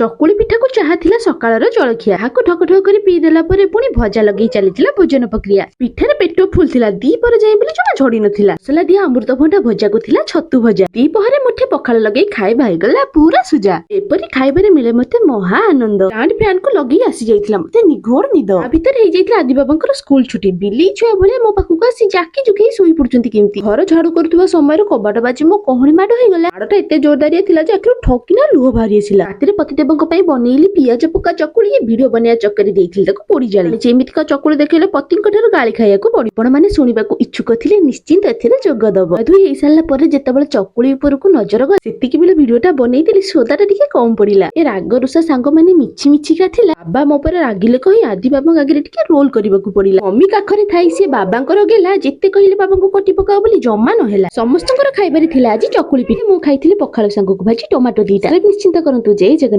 ଚକୁଳି ପିଠାକୁ ଚାହା ଥିଲା ସକାଳର ଜଳଖିଆ। ତାହାକୁ ଢକ ଢକ କରି ପିଇଦେଲା ପରେ ପୁଣି ଭଜା ଲଗେଇ ଚାଲିଥିଲା ଭୋଜନ ପ୍ରକ୍ରିୟା। ପିଠାରେ ପେଟ ଫୁଲ ଥିଲା, ଦିପହର ଯାଏଁ ବୋଲି ଜମା ଝଡି ନଥିଲା। ମସଲା ଦିଆ ଅମୃତଭଣ୍ଡା ଭଜାକୁ ଥିଲା ଛତୁ ଭଜା। ଦିପହରେ ମୁଠେ ପଖାଳ ଲଗେଇ ଖାଇବା ହେଇଗଲା ପୁରା ସୁଜା। ଏପରି ଖାଇବାରେ ମିଳେ ମତେ ମହା ଆନନ୍ଦ। ଷ୍ଟାଣ୍ଡ ଫ୍ୟାନକୁ ଲଗେଇ ଆସି ଯାଇଥିଲା ମତେ ନିଘୋଡ଼ ନିଦ। ତା ଭିତରେ ହେଇଯାଇଥିଲା ଆଦି ବାବାଙ୍କର ସ୍କୁଲ ଛୁଟି। ବିଲେଇ ଛୁଆ ଭଳିଆ ମୋ ପାଖକୁ ଆସି ଜାକି ଜୁକି ହେଇ ଶୋଇ ପଡୁଛନ୍ତି କେମିତି। ଘର ଝାଡୁ କରୁଥିବା ସମୟରେ କବାଟ ବାଜି ମୋ କହୁଣି ମାଡ଼ ହେଇଗଲା। ମାଡ଼ଟା ଏତେ ଜୋରଦାରିଆ ଥିଲା ଯେ ଆଖିରୁ ଠକିନା ଲୁହ ବାହାରି ଆସିଲା। ରାତିରେ ପତିଦେବଙ୍କ ପାଇଁ ବନେଇଲି ପିଆଜ ପକା ଚକୁଳି। ଭିଡିଓ ବନେଇବା ଚକରେ ଦେଇଥିଲି ତାକୁ ପୋଡି ଜାଳି। ଯେମିତିକା ଚକୁଳି ଦେଖେଇଲେ ପତିଙ୍କ ଠାରୁ ଗାଳି ଖାଇବାକୁ ପଡିବ। ଆପଣ ମାନେ ଶୁଣିବାକୁ ଇଚ୍ଛୁକ ଥିଲେ ନିଶ୍ଚିନ୍ତ ଏଥିରେ ଯୋଗ ଦବ। ଧୋଇ ହେଇସାରିଲା ପରେ ଯେତେବେଳେ ଚକୁଳି ଉପରକୁ ନଜର ଗଲା, ସେତିକି ବେଳେ ଭିଡିଓଟା ବନେଇଥିଲି, ସୋଦାଟା ଟିକେ କମ ପଡିଲା। ଏ ରାଗ ରୁଷା ସାଙ୍ଗମାନେ ମିଛି ମିଛିକା ଥିଲା। ବାବା ମୋ ଉପରେ ରାଗିଲେ କହି ଆଦି ବାବାଙ୍କ ଆଗରେ ଟିକେ ରୋଲ କରିବାକୁ ପଡିଲା। ମମି କାଖରେ ଥାଇ ସିଏ ବାବାଙ୍କର ଗେଲା, ଯେତେ କହିଲେ ବାବାଙ୍କୁ କଟି ପକାଅ ବୋଲି ଜମା ନହେଲା। ସମସ୍ତଙ୍କର ଖାଇବାରେ ଥିଲା ଆଜି ଚକୁଳି ପିଠା। ମୁଁ ଖାଇଥିଲି ପଖାଳ ସାଙ୍ଗକୁ ଭାଜି ଟମାଟୋ 2ଟା। ନିଶ୍ଚିନ୍ତ କରନ୍ତୁ। ଜୟ ଜଗନ୍ନାଥ।